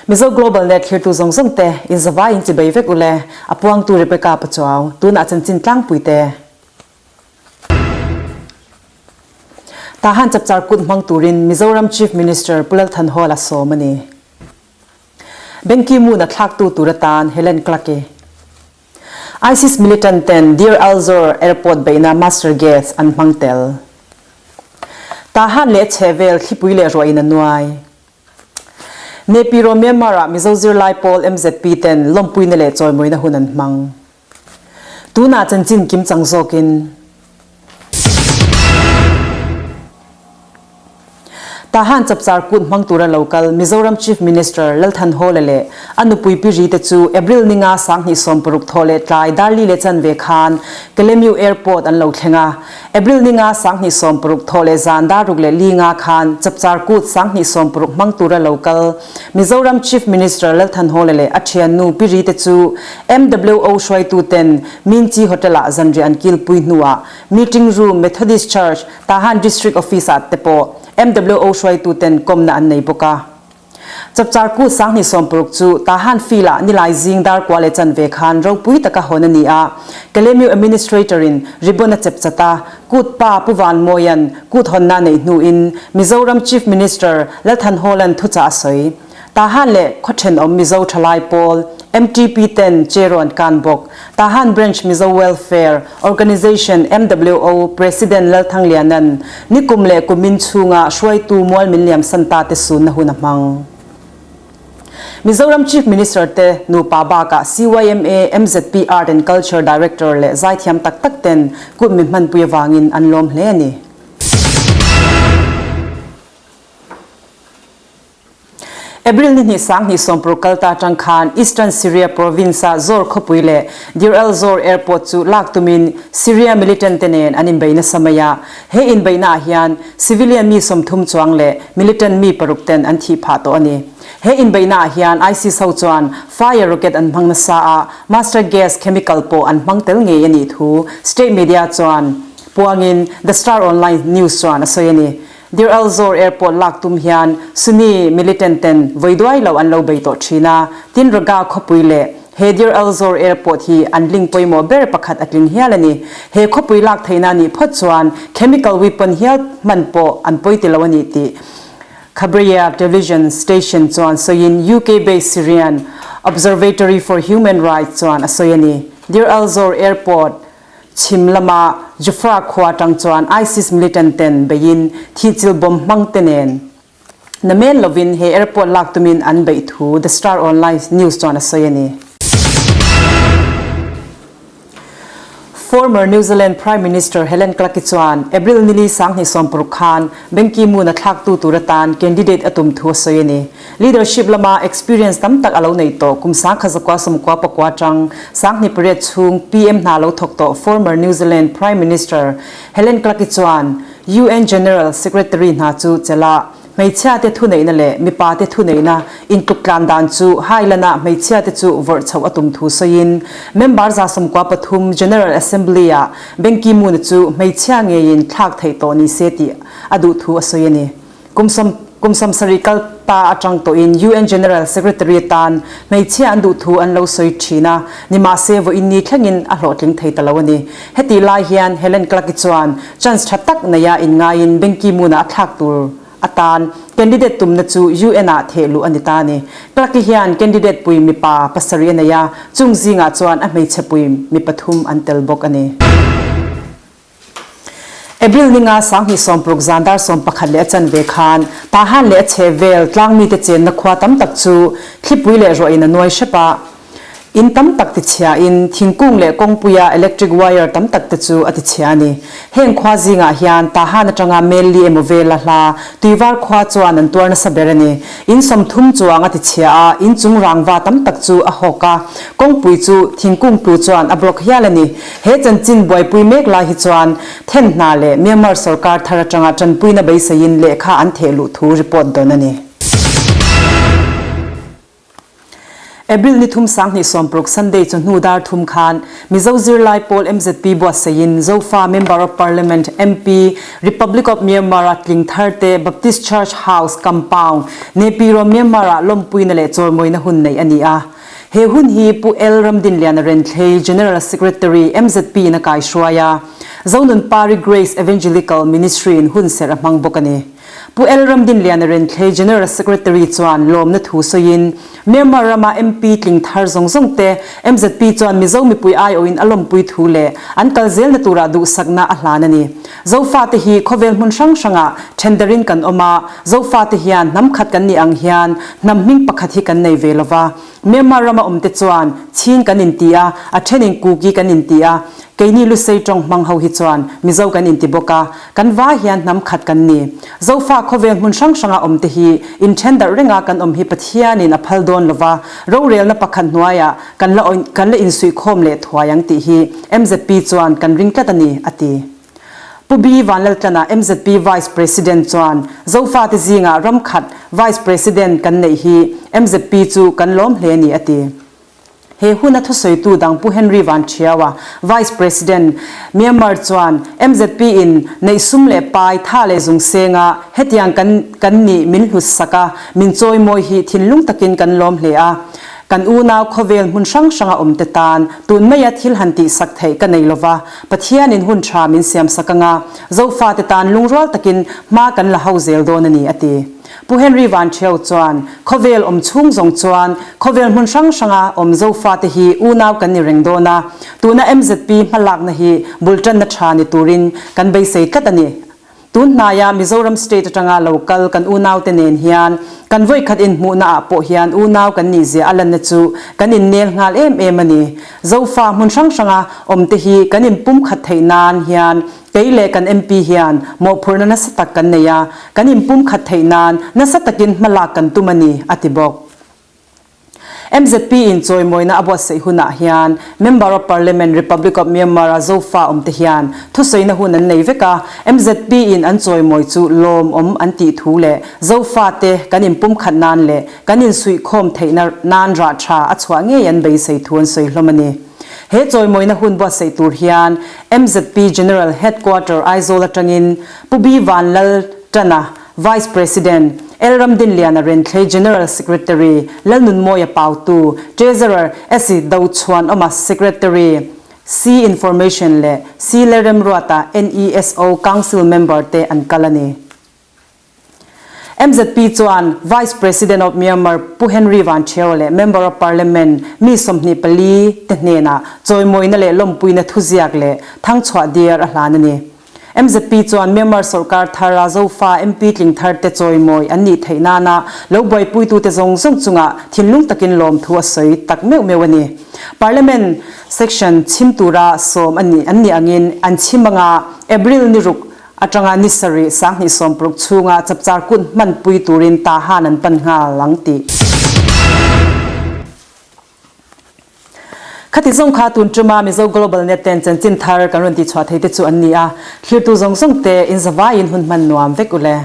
Mizo Global Net thlirtu zawng zawng te in zavai in chibei vek ule, a puangtu Rebecca Pachuau, tunah chanchin tlangpui te. Tahan chapchar kut hmang turin Mizoram Chief Minister Pu Lal Thanhawla sawm a ni. Ban Ki-moon a thlaktu tur atan Helen Clarke. ISIS militant ten Deir al-Zor airport beihna master gas an hmang tel. Tahan leh a chhehvel thlipui leh ruahin a nuai. Nepiro Myanmar ah Mizo zirlai pawl MZP ten lawmpuina leh chawimawina hun an hmang. Tunah chanchin kimchang zawkin. Tahan chapchar kut hmang tura lo kal Mizoram Chief Minister Lal Thanhawla leh a nupui Pi Ri te chu April ninga 2016 thaw leh tlai Darli leh chanve khan Kelemiu Airport an lo thleng a. April ninga 2016 thaw leh zan dar ruk leh li nga khan chapchar kut 2016 hmang tura lo kal Mizoram Chief Minister Lal Thanhawla leh a thiannu Pi Ri te chu MWO hruaitu ten Minchi Hotel-ah zanriah an kilpui hnuah Meeting Room, Methodist Church, Tahan District Office-ah te pawh MWO hruaituten kawmna an nei bawk a. Chapchar kut 2016 chu Tahan Field-ah nilai zing dar kua leh chanve khan ropui taka hawn a ni a. Kalemiu Administrator-in ribbon a chep chat a, kut pa Pu Van Mawia'n kut hawnna a neih hnuin Mizoram Chief Minister Lal Thanhawla'n thuchah a sawi. Tahan leh khaw thenawm Mizo thalai pawl, MTP ten chair an kan bawk. Tahan Branch Mizo Welfare Organization, MWO, President Lalthangliana'n nikum leh kumin chhunga hruaitu mual min liamsan ta te sunna hun a hmang. Mizoram Chief Minister te nupa bakah CYMA, MZP Art and Culture Director leh zaithiam tak tak ten kut mi hmanpui avangin an lawm hle a ni. April ni hnih 2016 kalta atang khan Eastern Syria province-a Zor khawpui leh Deir el-Zor airport chu lak tumin Syria militant te nen an inbei nasa mai a. He inbeihnaah hian civilian mi 30 chuang leh militant mi paruk ten an thih phah tawh a ni. He inbeihnaah hian ISIS ho chuan fire rocket an hmang nasa a, mustard gas chemical pawh an hmang tel ngei a nih thu state media chuan puangin The Star Online News chuan a sawi a ni. Deir el-Zor airport lak tum hian Sunni militant ten vawi duai lo an lo bei tawh thin a, tin Raqqa khawpui leh he Deir el-Zor airport hi an link pawimawh ber pakhat a tling hial a ni. He khawpui lak theihna nih phawt chuan chemical weapon hial hman pawh an pawi ti lo a ni tih Khabriya television station chuan sawiin UK-based Syrian Observatory for Human Rights chuan a sawi a ni. Deir el-Zor airport Chhim lama Jufra khua atang chuan ISIS militant ten beiin thihchilh bomb hmang te nen namen lovin he airport lak tumin an beih thu The Star Online News chuan a sawi a ni. Former New Zealand Prime Minister Helen Clarke chuan April nili 2016 khan Ban Ki-moon a thlaktu tur atan candidate a tum thu a sawi a ni. Leadership lama experience tam tak a lo nei tawh kum 1999 atang 2008 chhung PM hna lo thawk tawh former New Zealand Prime Minister Helen Clarke chuan UN General Secretary hna chu chelh hmeichhia te thuneihna leh mipa te thuneihna intluk tlan dan chu hailana hmeichhia te chu vawrh chhoh a tum thu sawiin member 93 General Assembly ah Ban Ki-moon chu hmeichhia ngeiin thlak theih tawh ni se tih a duh thu a sawi a ni. Kum kum 70 kal ta atang tawhin UN General Secretary atan hmeichhia an duh thu an lo sawi thin a, nimahse vawiin ni thlengin a hlawhtling thei ta lo a ni. Heti lai hian Helen Clarke chuan chance tha tak neia inngaiin Ban Ki-moon-a a thlak tur atan candidate tumna chu UN-ah theh luh a ni ta a ni. Clarke hian candidate pui mipa pasarih a nei a, chung zingah chuan a hmeichhe pui mi pathum an tel bawk a ni. April ninga 2016 zan dar 11 leh a chanve khan Tahan leh a chhehvel tlangmite chenna khua tam tak chu thlipui leh ruahin a nuai hrep a. In tam tak tichhiain thingkung leh kawngpuia electric wire tam tak te chu a tichhia a ni. Heng khua zingah hian Tahan atanga mel li emaw vela hla Tuivar khua chuan an tuar nasa ber a ni. In 30 chuang a tichhia a, in chung rangva tam tak chu a hawk a, kawngpui chu thingkung tlu chuan a block hial a ni. He chanchin buaipui mek lai hi chuan then hna leh Myanmar sorkar thar atanga tanpuina beiseiin lehkha an theh luh thu report dawn a ni. April ni thum 2016 Sunday chawhnu dar thum khan Mizo zirlai pawl mzp buatsaihin Zofa Member of Parliament, MP, Republic of Myanmar-a tling thar te Baptist Church House Compound, Nepiro, Myanmar-ah lawmpuina leh chawrmawina hun neih a ni a. He hun hi Pu L. Ramdinliana Renthlei, General Secretary, mzp in a kaihruai a, Zonunpari Grace Evangelical Ministry-in hunserh a hmang bawk a ni. Pu L. Ramdinliana Renthlei General Secretary chuan lawmna thu sawiin, Myanmar rama MP tling thar zawng zawng te mzp chuan Mizo mipui aiawhin a lawmpui thu leh an kal zelna turah duhsakna a hlan a ni. Zofate hi khawvel hmun hrang hrangah thendarin kan awm a, Zofate hian hnam khat kan nih ang hian hnam hming pakhat hi kan nei ve lova, Myanmar rama awmte chuan Chin kan inti a, a thenin Kuki kan inti a, keini Lusei tawng hmang ho hi chuan Mizo kan inti bawk a, kan vai hian hnam khat kan ni. Zofa khawvel hmun hrang hranga awmte hi inthen darh renga kan awm hi Pathianin a phal dawn lova, rorelna pakhat hnuaiah kan la kan la insuihkhawm leh thuai ang tih hi mzp chuan kan ring tlat a ni, a ti. Pu B. Vanlaltlana, mzp Vice President chuan Zofate zingah ram khat Vice President kan neih hi mzp chu kan lawm hle ni a ti. He huna thusawitu dang Pu Henry Vanṭhiaua, Vice President, Myanmar chuan mzp in neih sum leh pai tha leh zung senga hetiang kan kan nih min hlut sak a, min chawimawi hi thinlung takin kan lawm hle a. Kan unau khawvel hmun hrang hranga awmte tan tun maia thil han tihsak theih ka nei lova, Pathianin hun tha min siamsak anga Zofate tan lungrual takin hma kan la ho zel dawn a ni, a ti. Pu Henry Van Theu chuan, Khawvel awm chhung zawng chuan khawvel hmun hrang hranga awm Zofate hi unau kan ni reng dawn a, tuna mzp hmalakna hi bul tanna tha ni turin kan beisei tlat a ni. Tun hnaia Mizoram state atanga lo kal kan unaute nen hian kan vawikhat inhmuhna ah pawh hian unau kan nih zia a lanna chu kan innel nghal em em a ni. Zofa hmun hrang hranga awmte hi kan inpumkhat theih nan hian kei leh kan MP hian mawhphurhna nasa tak kan nei a, kan inpumkhat theih nan nasa takin hmalak kan tum a ni, a ti bawk. MZP in chawimawina a buatsaih hunah hian Member of Parliament Republic of Myanmar a Zofa awmte hian thusawina hun an nei vek a, MZP in an chawimawi chu lawmawm an tih thu leh Zofa te kan inpumkhat nan leh kan insuihkhawm theihna nan rah tha a chhuah ngei an beisei thu an sawi hlawm a ni. He chawimawina hun buatsaih tur hian MZP General Headquarter Aizawl atangin Pu B Vanlal Tana, Vice President, L. Ramdinliana Renthlei General Secretary, Lalnunmawia Pautu, Treasurer, S. Dochhuanawma Secretary, C. Information leh C. Lalremruata NESO Council Member te an kal a ni. MZP chuan Vice President of Myanmar Pu Henry Van Thio leh Member of Parliament mi 24 te hnenah chawimawina leh lawmpuina thuziak leh thangchhuah diar a hlan a ni. MZP chuan Myanmar sorkar thara Zofa MP tling tharte chawimawi an nih theih nana lo buaipuitute zawng zawng chungah thinlung takin lawmthu a sawi tak meuh meuh a ni. Parliament section chhim tura sawm a nih an nih angin an chhim anga April ni ruk atanga ni sarih 2016 chhunga chapchar kut hmanpui turin Tahan an pan nghal ang tih. Khati zawng kha tun tuma Mizo Global Net ten chanchin thar kan rawn tihchhuah thei te chu an ni a, thlirtu zawng zawng te in zavaiin hun hman nuam vek ule.